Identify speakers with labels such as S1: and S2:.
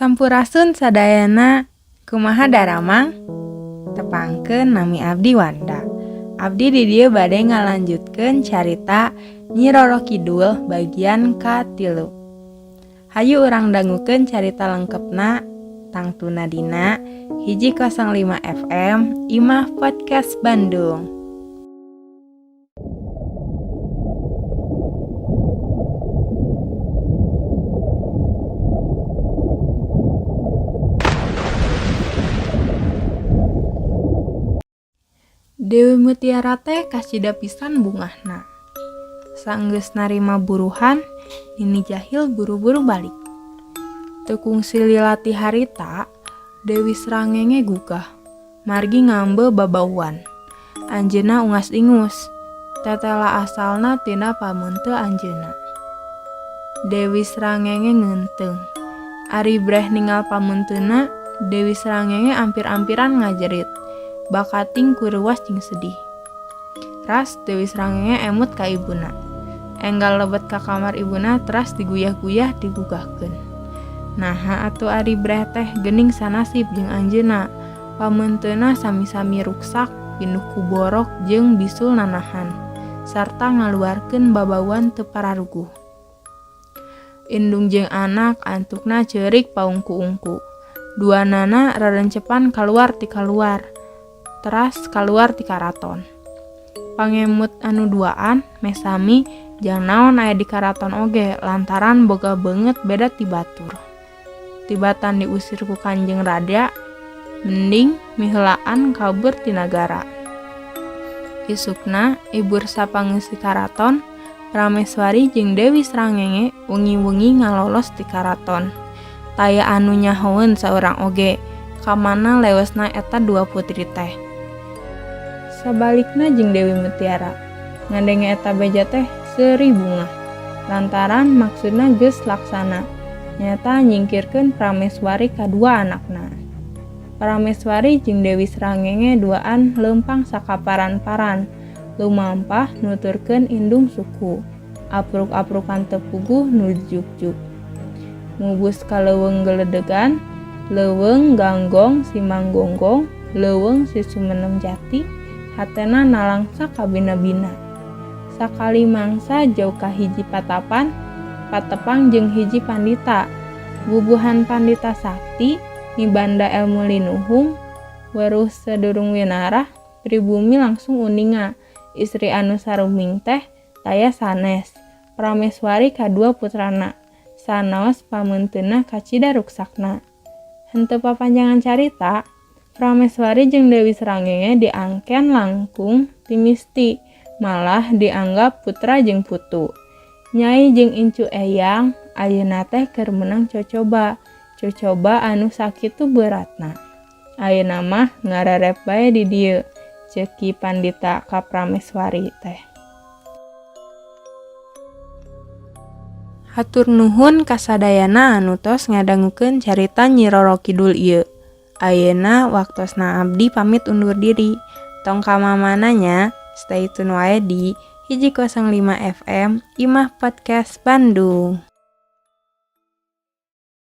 S1: Sampurasun sadayana, kumaha daramang? Tepangkeun nami abdi Wanda. Abdi di dieu bade ngalanjutkeun carita Nyi Roro Kidul bagian katilu. Hayu urang dangukeun carita lengkepna tangtuna dina 105 FM Imah Podcast Bandung. Dewi Mutiara teh kacida pisan bungahna. Saenggeus narima buruhan, Nini Jahil buru-buru balik. Teu kungsi lila ti harita, Dewi Srangenge gugah, margi ngambe babauan. Anjeunna ungas-ingus, tetela asalna tina pameunte anjeunna. Dewi Srangenge ngeunteung. Ari breh ningal pameunteuna, Dewi Srangenge ampir-ampiran ngajerit. Bakating ku reuwas jeung sedih. Ras Dewi Srangenge emut ka ibuna. Enggal lebet ka kamar ibuna teras diguyah-guyah digugahkeun. Naha atuh ari breh teh geuning sanasib jeung anjeunna. Pameunteuna sami-sami ruksak pinuh ku borok jeung bisul nanahan sarta ngaluarkeun babauan teu pararuguh. Indung jeung anak antukna ceurik paungku-ungku. Duanana rerencepan kaluar ti kaluar. Teras kaluar ti karaton. Pangemut anu duaan meh sami jang naon aya di karaton oge lantaran boga beungeut beda ti batur. Tibatan diusir ku Kanjeng Raja, mending miheulaan kabur ti nagara. Isukna ibur sapangeusi karaton, Prameswari jeung Dewi Srangenge wengi-wengi ngalolos ti karaton. Taya anu nyahoeun saurang oge ka mana lewesna eta dua putri teh. Sabalikna jeung Dewi Mutiara, ngadenge eta beja teh seuri bungah. Lantaran maksudna geus laksana, nyaeta nyingkirkeun Prameswari kadua anakna. Prameswari jeung Dewi Srangenge duaan leumpang sakaparan-paran, lumampah nuturkeun indung suku, apruk-aprukan teu puguh nu jugjug. Mubus ka leuweung geledegan, leuweung ganggong simanggonggong, leuweung sisumenem jati, hatena nalangsa kabina-bina. Sakali mangsa jauh ka hiji patapan, patepang jeung hiji pandita. Bubuhan pandita sakti, mibanda elmu linuhung, weruh sadurung winarah, pribumi langsung uninga, istri anu saruming teh taya sanes, Prameswari kadua putrana, sanaos pameunteuna kacida ruksakna. Henteu papanjangan carita, Prameswari jeung Dewi Srangenge diangken langkung ti misti, malah dianggap putra jeung putu. Nyai jeung incu eyang ayeuna teh keur meunang cocoba, cocoba anu sakitu beuratna. Ayeuna mah ngarerep bae di dieu, ceuk Ki Pandita ka Prameswari teh. Hatur nuhun ka sadayana anu tos ngadangukeun carita Nyi Roro Kidul ieu. Ayeuna waktosna abdi pamit undur diri. Tong ka mamana nya, stay tune wae di 105 FM Imah Podcast Bandung.